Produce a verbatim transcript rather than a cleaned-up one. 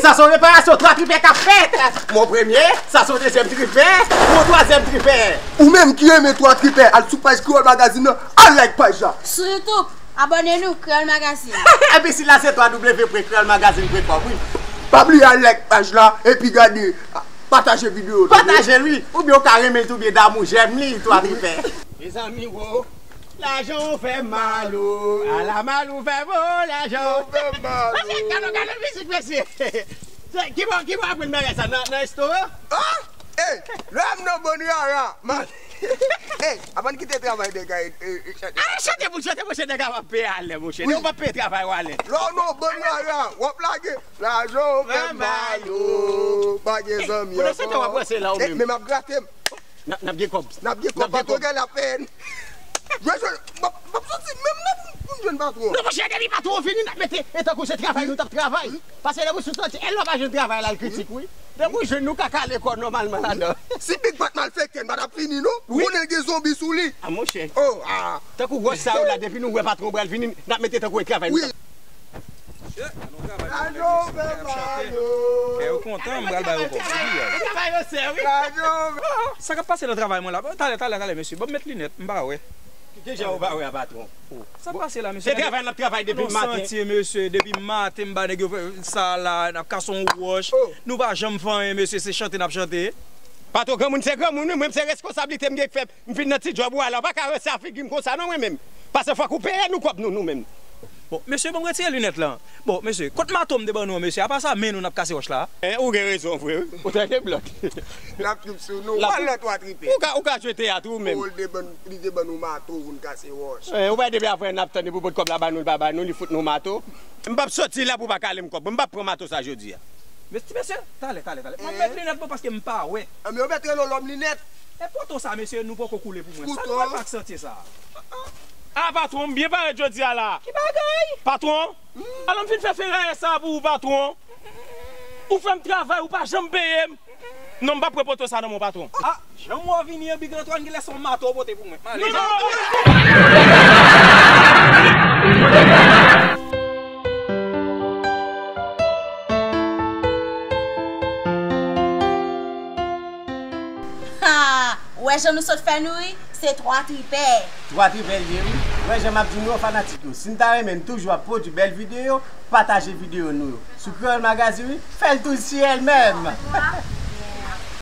Sa se yon reparasyon twa tripè k ap fèt. Mwen premye, sa se yon dezyèm tripè, mwen twazyèm tripè. Ou menm ki renmen twa tripè, al sou paj Kreyòl Magazine nan, al like paj la. Sou YouTube, abòne nou, Kreyòl Magazine. Epi sila se w w w pwen kreyòl magazine pwen kòm, wi. Pa bliye al like paj la, epi gade, pataje videyo, tande? Pataje l, wi. Oubyen w ka renmen l tou, oubyen damou jèm li, twa tripè. Mezanmi, wo. Lajan w fè mal o, ala mal ou fè vo lajan. Ou fè mal o. Mesye, gade, gade mizik, mesye. Se, ki bò, ki bò aprann bagay sa? Nan, nan restoran? Ah! Ey, lè m nan bann rara, man. Ey, avan n kite travay nèg a, e, e, e, chante. Ah, chante pou l chante, monchè, nèg a p ap peye alè, monchè. Wi. Nèg ou p ap peye travay ou alè. Lè w nan bann rara, w ap lage. Lajan w fè mal o, pa gen zanmi ankò. Pandan se tan w ap ranse la, ou menm. Men m ap grate m. N ap, n ap gen kòb. N ap gen kòb, patwon gen lapèn. Jwe jwe, m ap, m ap soti menm nan pou, pou m jwenn patwon. Non, monchè, depi patwon vini, n ap mete, e tankou se travay nou t ap travay. Paske depi w sou soti, e lè w pa jwenn travay la, l kritik, wi. Depi w jwenn nou ka kale kò nòmalman ladan. Si Big Bat malfektè, n pa t ap fini, non. Ou konnen l gen zonbi sou li. A, monchè. Oh, ah. Tankou wòch sa yo la, depi nou wè patwon pral vini, n ap mete tankou e travay nou t ap. Mesye, an nou travay pou nou nèg yo, se bagay ap chante. Kè yo kontan, m pral ba yo kòb. Travay yo sè, wi. Sa k ap pase nan travay mwen la? Talè, talè, talè, mesye. Ban m met linèt, m pa wè. Kijan ou pa wè a, patwon? Sa k pase la, mesye? Se travay n ap travay depi maten. Santye, mesye, depi maten, m ba nèg yo fè sa la, n ap kase yon wòch. Nou pa janm fè anyen, mesye, se chante n ap chante. Patwon, granmoun se granmoun, wi, mwen se reskonsablite m gen k fè. M fin nan ti djòb ou a la, ou pa ka ranse a figi m konsa non mwen menm. Paske fòk ou peye nou kòb nou, nou menm. Bon, mesye, ban m retire linèt lan. Bon, mesye, kot mato m te ban nou an, mesye? Apa sa, men nou n ap kase wòch la? Hein, ou gen rezon vre, wi. Ou trete blòt. N ap trip sou nou. Ou al nan twa tripè. Ou ka, ou ka jwe teyat ou menm. Ou, li te ban, li te ban nou mato pou n kase wòch. Hein, ou pa depi apre n ap tann pou pot kòb la ba nou, li pa ba nou, li fout nou mato. M p ap soti la pou pa kale m kòb. M p ap pran mato sa jodi a. Mes-, ti mesye, talè, talè, talè. Mwen met linèt mwen paske m pa wè. Anben, ou mèt rele w lòm linèt. E poto sa, mesye, nou poko koule pou mwen. Sa nou wè pa ak santye sa? A, patwon, m byen parèt jodi a la. Ki bagay? Patwon, alò m fin fè ferayè sa pou ou, patwon. Ou fè m travay, ou pa janm peye m. Non, m p ap pran poto sa nan men w, patwon. A, janm wè w vini an, Big Antoine, genlè se yon mato w pote pou mwen. M ale. Non, non, non, non. Ha! Ou wè jan nou sot fè nou ri? Se twa tripè. Twa tripè l ye, wi. Ou wè jan m ap di nou an, fanatik yo. Si n ta renmen n toujou ap pwodui bèl videyo, pataje videyo nou yo. Sou Kreyòl Magazine, wi, fè l tou si èl menm.